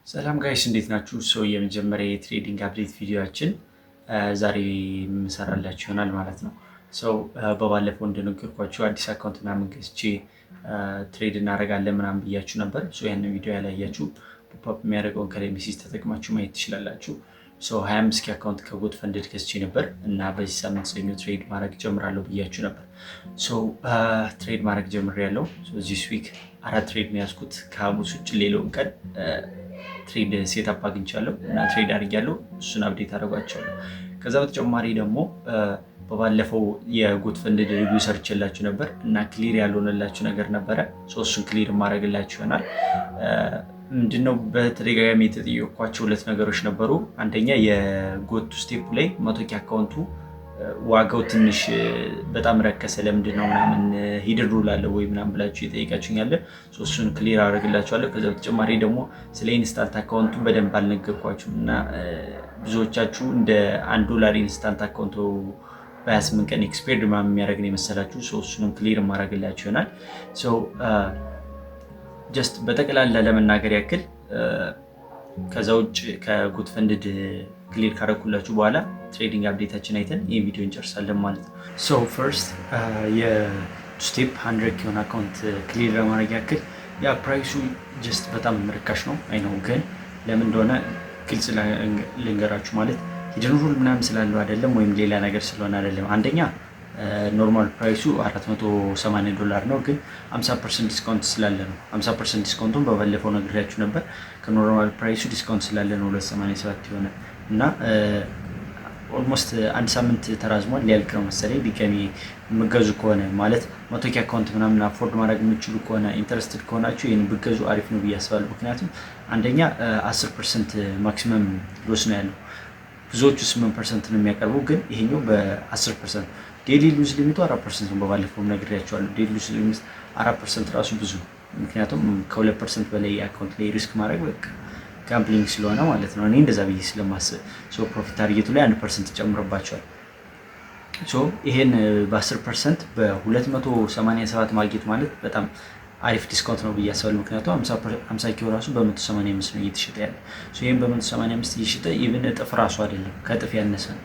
ሰላም guys፣ እንዴት ናችሁ? So የመጀመሪያ የ trading update ቪዲዮአችን ዛሬ የምሰራላችሁ ይሆናል ማለት ነው። So በባለፈው እንደነገርኳችሁ አዲስ account ምናምን ገዝቼ trade እናደርጋለን ምናምን ብያችሁ ነበር። So ያንን ቪዲዮ ያላያችሁ pop up የሚያደርገውን ከላይ message ተጠቅማችሁ ማየት ትችላላችሁ። So 25 K account ከ Goat Funded ገዝቼ ነበር እና በዚህ ሳምንት ሰኞ trade ማድረግ ጀምራለሁ ብያችሁ ነበር። So trade ማድረግ ጀምሬያለሁ። This week አራት trade ነው ያዝኩት። ከሐሙስ ውጭ ሌላውን ቀን trade setup አግኝቻለሁ እና trade አድርጊያለሁ። እሱን update አደርጓቸዋለሁ። ከዛ በተጨማሪ ደግሞ በባለፈው የ Goat Funded review ሰርቼላችሁ ነበር እና clear ያልሆነላችሁ ነገር ነበረ። እሱን clear ማድረግላችሁ ይሆናል። ምንድነው፣ በተደጋጋሚ የተጠየኳቸው ሁለት ነገሮች ነበሩ። አንደኛ የ Goat two step ላይ 100 K account ኡ ዋጋው ትንሽ በጣም ረከሰ፣ ለምንድን ነው ምናምን፣ hidden rule አለ ወይ ምናምን ብላችሁ የጠየቃችሁኝ አለ። እሱን clear አደርግላችኋለሁ። ከዛ በተጨማሪ ደግሞ ስለ instant account ኡ በደንብ አልነገርኳችሁም እና ብዙዎቻችሁ እንደ 1 ዶላር instant account ኡ በ28 ቀን expired ምናምን የሚያደርግ ነው የመሰላችሁ። እሱንም clear ማድረግላችሁ ይሆናል። Just በጠቅላላ ለመናገር ያክል፣ ከዛ ውጭ ከ Goat Funded clear ካረኩላችሁ በኋላ trading update ኣችን አይተን ይህን ቪዲዮ እንጨርሳለን ማለት ነው። So first የ two step 100 K የሆነ account clear ለማድረግ ያክል፣ ያ price ኡ just በጣም ርካሽ ነው፣ I know፣ ግን ለምን እንደሆነ ግልጽ ልንገራችሁ። ማለት hidden rule ምናምን ስላለው አይደለም፣ ወይም ሌላ ነገር ስለሆነ አይደለም። አንደኛ normal price ኡ 480 ዶላር ነው፣ ግን 50% discount ስላለ ነው። 50% discount ኡን በባለፈው ነግሬያችሁ ነበር። ከ normal price ኡ discount ስላለ ነው 287 የሆነ እና almost አንድ ሳምንት ተራዝሟል። ሊያልቅ ነው መሰለኝ። ድጋሚ የምገዙ ከሆነ፣ ማለት 100 K account ምናምን afford ማድረግ የምችሉ ከሆነ፣ interested ከሆናችሁ ይህን ብገዙ አሪፍ ነው ብዬ አስባለሁ። ምክንያቱም አንደኛ 10% maximum loss ነው ያለው። ብዙዎቹ 8% ነው የሚያቀርቡ፣ ግን ይሄኛው በ10%፣ daily lose limit ኡ 4% ነው። በባለፈውም ነግሬያቸዋለሁ። Daily lose limit 4% ራሱ ብዙ ነው። ምክንያቱም ከ2% በላይ account ላይ risk ማድረግ በቃ gambling ስለሆነ ማለት ነው። እኔ እንደዛ ብዬ ስለማስብ profit target ኡ ላይ 1% ይጨምርባቸዋል። So ይሄን በ10% በ287 ማግኘት ማለት በጣም አሪፍ discount ነው ብዬ አስባለሁ። ምክንያቱም 50 K ው ራሱ በ185 ነው እየተሸጠ ያለ። ይህም በ185 እየሸጠ even እጥፍ ራሱ አይደለም፣ ከእጥፍ ያነሰ ነው።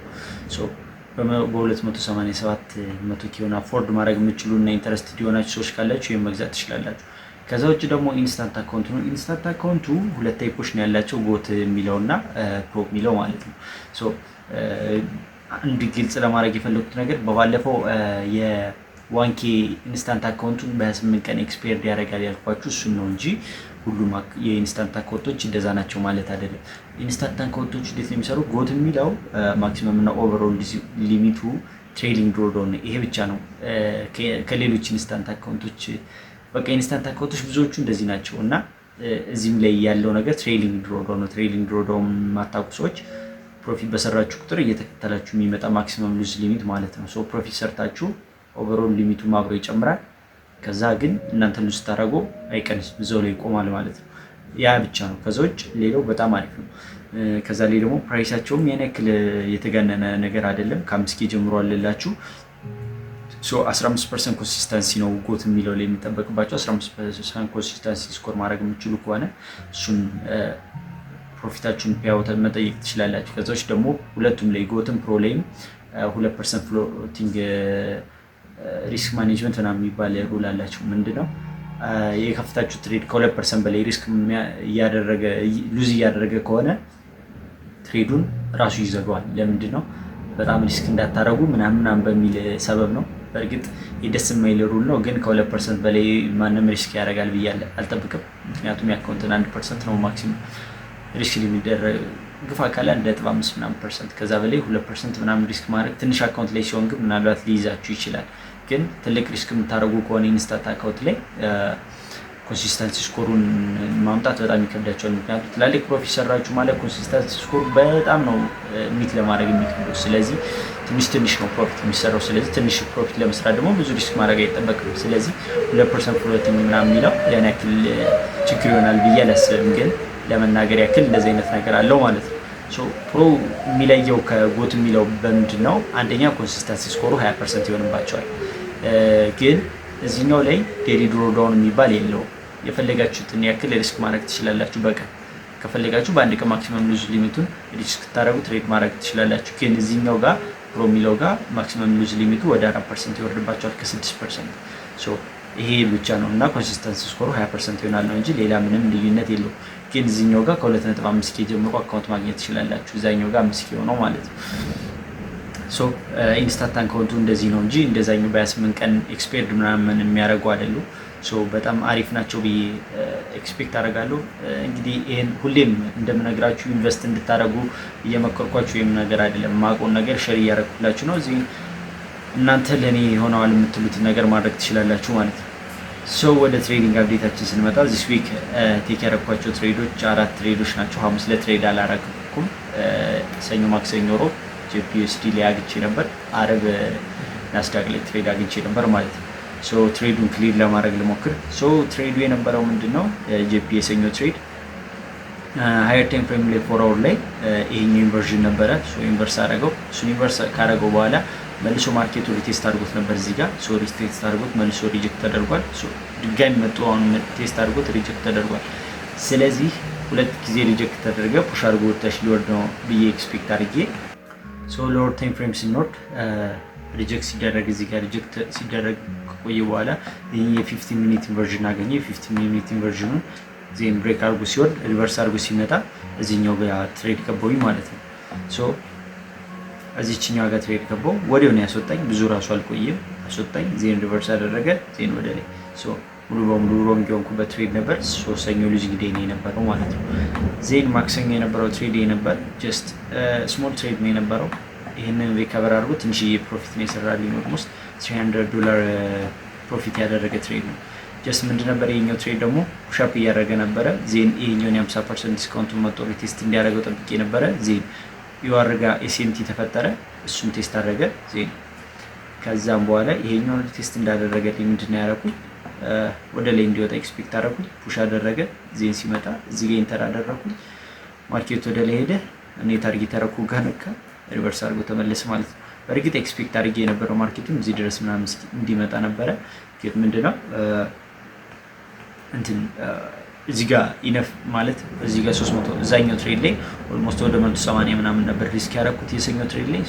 በ287 100 K ውን afford ማድረግ የምችሉ እና interested የሆናችሁ ሰዎች ካላችሁ ይህን መግዛት ትችላላችሁ። ከዛ ውጭ ደግሞ instant account ነው። Instant account ኡ ሁለት type ኦች ነው ያላቸው፣ Goat የሚለው እና Pro የሚለው ማለት ነው። አንድ ግልጽ ለማድረግ የፈለጉት ነገር በባለፈው የ 1K instant account ኡን በ28 ቀን expired ያደርጋል ያልኳችሁ እሱን ነው እንጂ ሁሉም የ instant account ኦች እንደዛ ናቸው ማለት አይደለም። Instant account ኦች እንዴት ነው የሚሰሩ? Goat የሚለው maximum እና overall limit ኡ trailing drawdown ነው። ይሄ ብቻ ነው ከሌሎች instant account ኦች፣ በቃ instant account ኦች ብዙዎቹ እንደዚህ ናቸው እና እዚህም ላይ ያለው ነገር trailing drawdown ነው። Trailing drawdown የማታውቁ ሰዎች profit በሰራችሁ ቁጥር እየተከተላችሁ የሚመጣ maximum loss limit ማለት ነው። So profit ሰርታችሁ overall limit ኡ አብሮ ይጨምራል። ከዛ ግን እናንተ lose ስታደርጉ አይቀንስም፣ እዛው ላይ ይቆማል ማለት ነው። ያ ብቻ ነው። ከዛ ውጭ ሌላው በጣም አሪፍ ነው። ከዛ ላይ ደግሞ price ኣቸውም ያን ያክል የተጋነነ ነገር አይደለም። ከ5 K ጀምሮ አለላችሁ። 15% consistency ነው Goat የሚለው ላይ የሚጠበቅባቸው። 15% consistency score ማድረግ የምችሉ ከሆነ እሱን profit ኣችሁን payout መጠየቅ ትችላላችሁ። ከዛ ውጭ ደግሞ ሁለቱም ላይ፣ Goat ም Pro ላይም 2% floating risk management ምናምን የሚባል rule አላቸው። ምንድነው? የከፍታችሁ trade ከ2% በላይ risk እያደረገ lose እያደረገ ከሆነ trade ኡን ራሱ ይዘጋዋል። ለምንድን ነው? በጣም risk እንዳታረጉ ምናምን ምናምን በሚል ሰበብ ነው። በእርግጥ የደስ የማይል rule ነው፣ ግን ከ2% በላይ ማንም risk ያደርጋል ብዬ አልጠብቅም። ምክንያቱም የ account ን 1% ነው maximum risk የሚደረግ፣ ግፋ ካለ 1.5 ምናምን percent። ከዛ በላይ 2% ምናምን risk ማድረግ ትንሽ account ላይ ሲሆን ግን ምናልባት ሊይዛችሁ ይችላል። ግን ትልቅ risk የምታደርጉ ከሆነ instant account ላይ consistency score ኡን ማምጣት በጣም ይከብዳቸዋል። ምክንያቱም ትላልቅ profit ሰራችሁ ማለት consistency score ኡ በጣም ነው meet ለማድረግ የሚከብደው። ስለዚህ ትንሽ ትንሽ ነው profit የሚሰራው። ስለዚህ ትንሽ profit ለመስራት ደግሞ ብዙ risk ማድረግ አይጠበቅም። ስለዚህ 2% floating ምናምን የሚለው ያን ያክል ችግር ይሆናል ብዬ አላስብም። ግን ለመናገር ያክል እንደዚህ አይነት ነገር አለው ማለት ነው። Pro የሚለየው ከ Goat የሚለው በምንድን ነው? አንደኛ consistency score ኡ 20% ይሆንባቸዋል። ግን እዚህኛው ላይ daily drawdown የሚባል የለውም። የፈለጋችሁትን ያክል risk ማድረግ ትችላላችሁ በቀን። ከፈለጋችሁ በአንድ ቀን maximum loss limit ኡን reach እስክታደረጉ trade ማድረግ ትችላላችሁ። ግን እዚህኛው ጋር pro የሚለው ጋር maximum loss limit ኡ ወደ 4% ይወርድባቸዋል ከ6%። ይሄ ብቻ ነው እና consistency score ኡ 20% ይሆናል ነው እንጂ ሌላ ምንም ልዩነት የለው። ግን እዚህኛው ጋር ከ2.5 K ጀምሮ account ማግኘት ትችላላችሁ። እዛኛው ጋር 5 K ሆነው ማለት ነው። So instant account ኡ እንደዚህ ነው እንጂ እንደዛኛው በ28 ቀን expired ምናምን የሚያደርጉ አይደሉ። So በጣም አሪፍ ናቸው ብዬ expect አደርጋለሁ። እንግዲህ ይህን ሁሌም እንደምነግራችሁ invest እንድታደርጉ እየመከርኳችሁ ወይም ነገር አይደለም። የማውቀውን ነገር share እያደረኩላችሁ ነው። እዚህ እናንተ ለእኔ ሆነዋል የምትሉትን ነገር ማድረግ ትችላላችሁ ማለት ነው። So ወደ trading update ኣችን ስንመጣ this week take ያደረኳቸው trade ኦች አራት trade ኦች ናቸው። ሐሙስ ለ trade አላረኩም። ሰኞ፣ ማክሰኞ፣ ሮብ GBPUSD ላይ አግኝቼ ነበር። አረብ ናስዳቅ ላይ trade አግኝቼ ነበር ማለት ነው። So trade ኡን clear ለማድረግ ልሞክር። So trade ኡ የነበረው ምንድን ነው? GBP የሰኞ trade higher time frame ላይ 4 hour ላይ ይሄኛው inversion ነበረ። So inverse አደረገው። እሱን inverse ካደረገው በኋላ መልሶ market ኡ retest አድርጎት ነበር እዚህ ጋር። So retest አድርጎት መልሶ reject ተደርጓል። So ድጋሚ መጥቶ አሁን test አድርጎት reject ተደርጓል። ስለዚህ ሁለት ጊዜ reject ተደረገ፣ push አድርጎ ወደታች ሊወርድ ነው ብዬ expect አድርጌ፣ so lower time frame ስንወርድ reject ሲደረግ፣ እዚህ ጋር reject ሲደረግ ከቆየ በኋላ ይህ የ 15 minute inversion አገኘ። የ 15 minute inversion ኑን then break አድርጎ ሲወርድ፣ reverse አድርጎ ሲመጣ እዚህኛው ጋር trade ገባሁኝ ማለት ነው። So እዚችኛው ጋር trade ገባው፣ ወዲያው ነው ያስወጣኝ። ብዙ ራሱ አልቆየም፣ አስወጣኝ። Then reverse አደረገ፣ then ወደ ላይ። So ሙሉ በሙሉ wrong የሆንኩበት trade ነበር። So ሰኞ losing day ነው የነበረው ማለት ነው። Then ማክሰኞ የነበረው trade ነበር፣ just small trade ነው የነበረው። ይህንን recover አድርጎ ትንሽዬ profit ነው የሰራልኝ። Almost 300 ዶላር profit ያደረገ trade ነው። Just ምንድን ነበር ይሄኛው trade ደግሞ push up እያደረገ ነበረ። Then ይሄኛውን የ50% discount ኡን መጥቶ retest እንዲያደርገው ጠብቄ ነበረ። Then EOR ጋ SMT ተፈጠረ፣ እሱን test አደረገ። Then ከዛም በኋላ ይሄኛውን test እንዳደረገልኝ ምንድን ነው ያደረኩኝ? ወደ ላይ እንዲወጣ expect አደረኩኝ። Push አደረገ። Then ሲመጣ እዚህ ጋ enter አደረኩኝ። Market ወደ ላይ ሄደ። እኔ target ያደረኩ ጋር ነካ፣ reverse አድርጎ ተመለሰ ማለት ነው። በእርግጥ expect አድርጌ የነበረው market ኡን እዚህ ድረስ ምናምን እንዲመጣ ነበረ። ግን ምንድነው እንትን እዚህ ጋር enough ማለት እዚህ ጋር 300፣ እዛኛው trade ላይ almost ወደ 180 ምናምን ነበር risk ያደረኩት የሰኞ trade ላይ።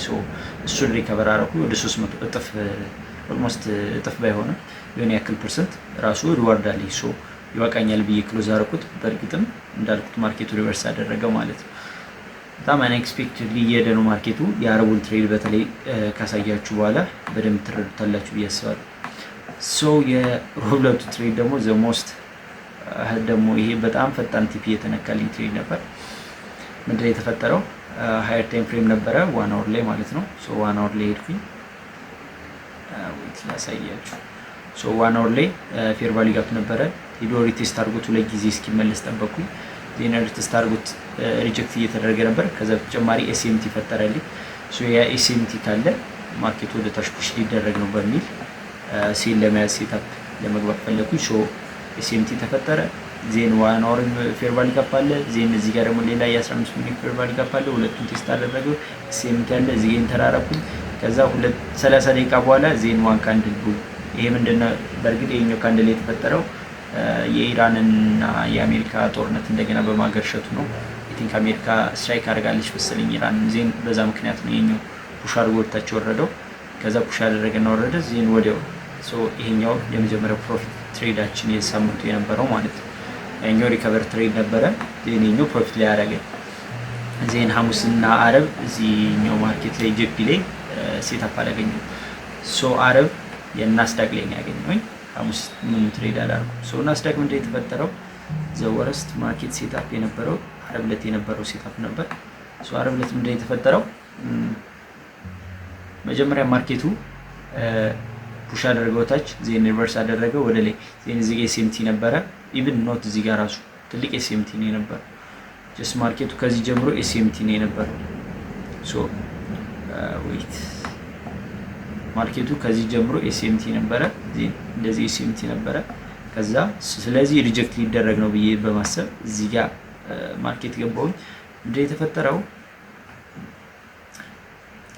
እሱን recover አደረኩ ወደ 300 እጥፍ፣ almost እጥፍ ባይሆንም የሆነ ያክል percent ራሱ reward አለኝ። So ይበቃኛል ብዬ close አደረኩት። በእርግጥም እንዳልኩት market ኡ reverse አደረገው ማለት ነው። በጣም unexpectedly እየሄደ ነው market ኡ። የአረቡን trade በተለይ ካሳያችሁ በኋላ በደንብ ትረዱታላችሁ ብዬ አስባለሁ። So የሮብ ዕለቱ trade ደግሞ the most ደግሞ ይሄ በጣም ፈጣን TP የተነካልኝ trade ነበር። ምንድን ነው የተፈጠረው? Higher time frame ነበረ፣ 1 hour ላይ ማለት ነው። So 1 hour ላይ ሄድኩኝ። Wait ላሳያችሁ። So 1 hour ላይ fair value gap ነበረ። ሄዶ retest አድርጎት ሁለት ጊዜ እስኪመለስ ጠበቅኩኝ። Then retest አድርጎት reject እየተደረገ ነበር። ከዛ በተጨማሪ SMT ፈጠረልኝ። So ያ SMT ካለ market ኡ ወደ ታች push ሊደረግ ነው በሚል sell ለመያዝ setup ለመግባት ፈለግኩኝ። So SMT ተፈጠረ። Then 1 hour fair value gap አለ። Then እዚህ ጋር ደግሞ ሌላ የ15 minute fair value gap አለ። ሁለቱን test አደረገው። SMT አለ። እዚህ ጋር enter አረኩኝ። ከዛ 30 ደቂቃ በኋላ then one candle bull። ይሄ ምንድነው? በእርግጥ ይሄኛው candle የተፈጠረው የኢራንና የአሜሪካ ጦርነት እንደገና በማገርሸቱ ነው። I think አሜሪካ strike አድርጋለች መሰለኝ ኢራን። Then በዛ ምክንያት ነው ይሄኛው push አድርጎ ወደታች ወረደው። ከዛ push አደረገና ወረደ። Then ወዲያው ይሄኛው የመጀመሪያው profit trade ኣችን የሳምንቱ የነበረው ማለት ነው። ያኛው recover trade ነበረ። Then ይሄኛው profit ላይ ያደረገ። Then ሐሙስና አረብ እዚህኛው market ላይ GBP ላይ setup አላገኘሁም። So አረብ የናስዳቅ ላይ ነው ያገኘሁኝ። ሐሙስ ምንም trade አላደረኩም። So ናስዳቅ ምንድን ነው የተፈጠረው? The worst market setup የነበረው አረብ ዕለት የነበረው setup ነበር። So አረብ ዕለት ምንድን ነው የተፈጠረው? መጀመሪያ market ኡ push አደረገው ታች፣ then reverse አደረገው ወደ ላይ። Then እዚህ ጋር SMT ነበረ። Even not እዚህ ጋር ራሱ ትልቅ SMT ነው የነበረው። Just market ኡ ከዚህ ጀምሮ SMT ነው የነበረው። So wait፣ market ኡ ከዚህ ጀምሮ SMT ነበረ። Then እንደዚህ SMT ነበረ። ከዛ ስለዚህ reject ሊደረግ ነው ብዬ በማሰብ እዚህ ጋር market ገባሁኝ። ምንድን የተፈጠረው?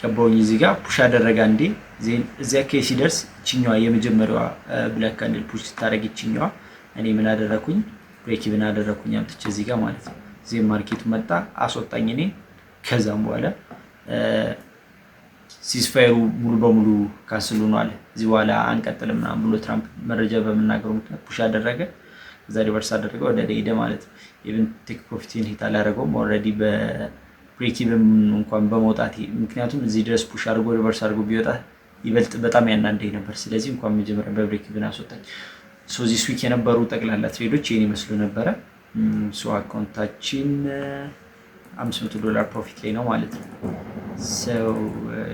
ገባሁኝ፣ እዚህ ጋር push አደረገ አንዴ። Then እዚያ አካባቢ ሲደርስ ይችኛዋ የመጀመሪያዋ black candle push ስታደርግ ይችኛዋ እኔ ምን አደረኩኝ? Break even አደረኩኝ አምጥቼ እዚህ ጋር ማለት ነው። Then market ኡ መጣ፣ አስወጣኝ እኔ። ከዛም በኋላ ceasefire ኡ ሙሉ በሙሉ cancel ሆኗል፣ እዚህ በኋላ አንቀጥልም ምናምን ብሎ ትራምፕ መረጃ በመናገሩ ምክንያት push አደረገ። ከዛ reverse አደረገ፣ ወደ ሄደ ማለት ነው። Even take profit ን hit አላደረገውም already በ break even እንኳን በመውጣት፣ ምክንያቱም እዚህ ድረስ push አድርጎ reverse አድርጎ ቢወጣ ይበልጥ በጣም ያናደኝ ነበር። ስለዚህ እንኳን መጀመሪያ በ break even አስወጣኝ። So this week የነበሩ ጠቅላላ trade ኦች ይህን ይመስሉ ነበረ። So account ኣችን 500 ዶላር profit ላይ ነው ማለት ነው። So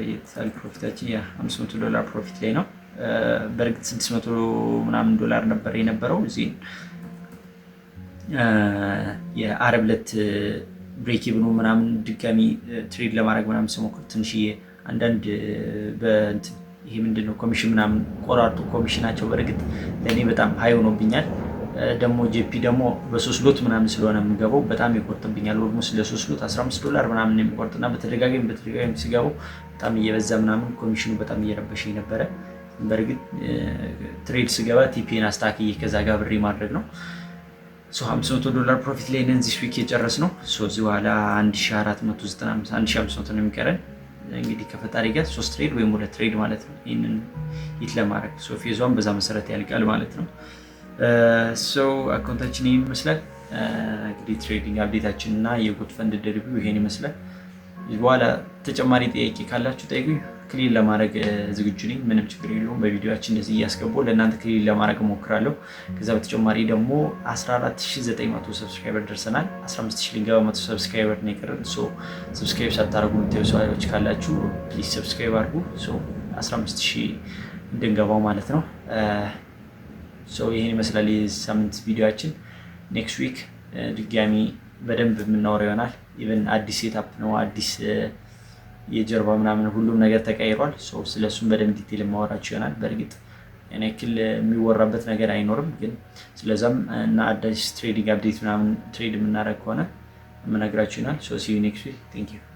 የታል profit ኣችን? Yeah፣ 500 ዶላር profit ላይ ነው። በእርግጥ 600 ምናምን ዶላር ነበር የነበረው። እዚህ የአረብ ዕለት break even ኡ ምናምን ድጋሚ trade ለማድረግ ምናምን ስሞክር ትንሽዬ አንዳንድ በእንትን ይሄ ምንድን ነው ኮሚሽን ምናምን ቆራርጡ፣ ኮሚሽናቸው በእርግጥ ለእኔ በጣም high ሆኖብኛል። ደግሞ JP ደግሞ በሶስት lot ምናምን ስለሆነ የምገባው በጣም ይቆርጥብኛል። Almost ለሶስት lot 15 ዶላር ምናምን የሚቆርጥና በተደጋጋሚ በተደጋጋሚ ሲገባው በጣም እየበዛ ምናምን ኮሚሽኑ በጣም እየረበሸኝ ነበረ። በእርግጥ trade ስገባ TP ን አስተካክዬ ከዛ ጋር ብሬ ማድረግ ነው። So 500 ዶላር profit ላይ ነን this week የጨረስነው። So እዚህ በኋላ 1495 1500 ነው የሚቀረን። እንግዲህ ከፈጣሪ ጋር ሶስት trade ወይም ሁለት trade ማለት ነው ይህንን hit ለማድረግ። So phase one በዛ መሰረት ያልቃል ማለት ነው። So account ኣችን ይህን ይመስላል። እንግዲህ trading update ኣችን እና የ Goat Fund review ይሄን ይመስላል። በኋላ ተጨማሪ ጥያቄ ካላችሁ ጠይቁኝ። Clear ለማድረግ ዝግጁ ነኝ። ምንም ችግር የለውም። በቪዲዮችን እንደዚህ እያስገባሁ ለእናንተ clear ለማድረግ እሞክራለሁ። ከዛ በተጨማሪ ደግሞ 14,900 subscriber ደርሰናል። 15,000 ልንገባ 100 subscriber ነው የቀረን። So subscribe ሳታደርጉ የምታዩ ሰዎች ካላችሁ please subscribe አድርጉ። So 15,000 እንድንገባው ማለት ነው። So ይህን ይመስላል የሳምንት ቪዲዮችን። Next week ድጋሚ በደንብ የምናወራው ይሆናል። Even አዲስ setup ነው፣ አዲስ የጀርባ ምናምን ሁሉም ነገር ተቀይሯል። ስለሱም በደንብ detail የማወራችሁ ይሆናል። በእርግጥ ያን ያክል የሚወራበት ነገር አይኖርም፣ ግን ስለዛም እና አዳዲስ trading update ምናምን trade የምናደርግ ከሆነ የምነግራችሁ ይሆናል። So see you next week. Thank you.